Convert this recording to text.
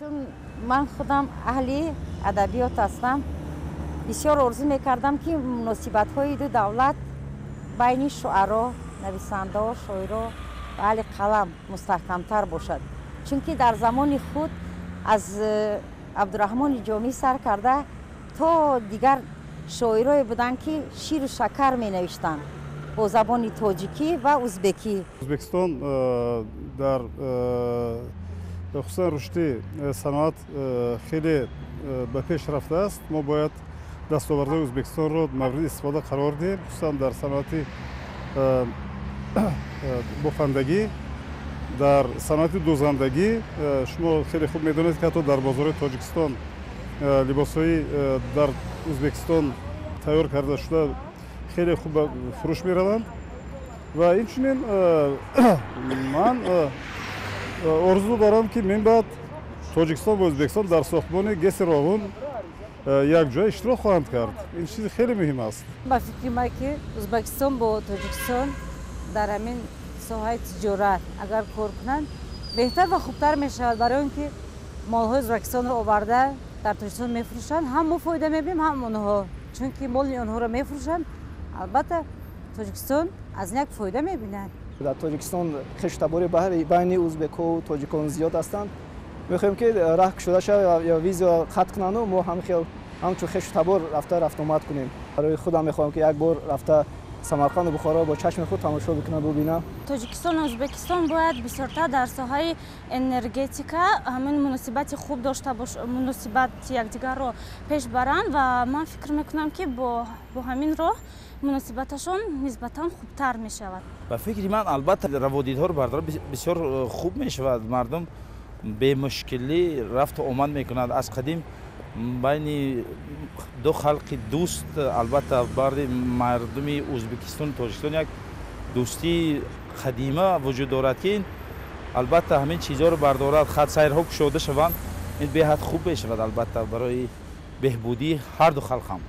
Чун ман худам аҳли адабиёт ҳастам, бисёр орзу мекардам, ки муносибатҳои ду давлат байни шуаро, нависандаҳо, шоиро ва аҳли қалам мустаҳкамтар бошад, чунки дар замони худ аз Абдураҳмони Ҷомӣ сар карда то дигар шоирое буданд, ки ширу шакар менавиштанд бо забони тоҷикӣ ва узбекӣ. Ӯзбекистон дар хусусан рушди саноат хеле ба пеш рафтааст. Мо бояд дастовардҳои Ӯзбекистонро мавриди истифода қарор диҳем, хусусан дар саноати бофандагӣ, дар саноати дӯзандагӣ. Шумо хеле хуб медонед, ки ҳатто дар бозорҳои Тоҷикистон либосҳои дар Ӯзбекистон тайёр карда шуда хеле хуб ба фурӯш мераванд. Ва инчунин ман орзу дорам, ки минбаъд Тоҷикистон ва Ӯзбекистон дар сохтмони ГЭСи Роғун якҷоя иштирок хоҳанд кард. Ин чизи хеле муҳим аст. Ба фикри ман, ки Ӯзбекистон бо Тоҷикистон дар ҳамин соҳаи тиҷорат агар кор кунанд, беҳтар ва хубтар мешавад, барои он ки молҳои Ӯзбекистонро оварда дар Тоҷикистон мефурӯшанд. Ҳам мо фоида мебинем, ҳам онҳо, чунки моли онҳоро мефурӯшанд. Албатта, Тоҷикистон аз ин як фоида мебинад. Дар Тоҷикистон хештабори байни узбекҳо тоҷикон зиёд ҳастанд. Мехоҳем, ки раҳ кушода шавад ё виза қатъ кунанду мо ҳам хел ҳамчун хешу табор рафта рафтуомад кунем. Барои худам мехоҳам, ки як бор рафта Самарқанду Бухоро бо чашми худ тамошо бикунам, бубинам. Тоҷикистон ва Ӯзбекистон бояд бисёртар дар соҳаи энергетика ҳамин муносибати хуб дошта бош, муносибати якдигарро пеш баранд ва ман фикр мекунам, ки бо ҳамин роҳ муносибаташон нисбатан хубтар мешавад. Ба фикри ман, албатта, раводидҳоро бардор бисёр хуб мешавад. Мардум бемушкилӣ рафту омад мекунад. Аз қадим байни ду халқи дӯст, албатта, бари мардуми Ӯзбекистону Тоҷикистон як дӯстии қадима вуҷуд дорад, ки ин албатта ҳамин чизҳоро бардорад, хатсайрҳо кушода шаванд, ин беҳад хуб мешавад, албатта, барои беҳбудии ҳарду халқам.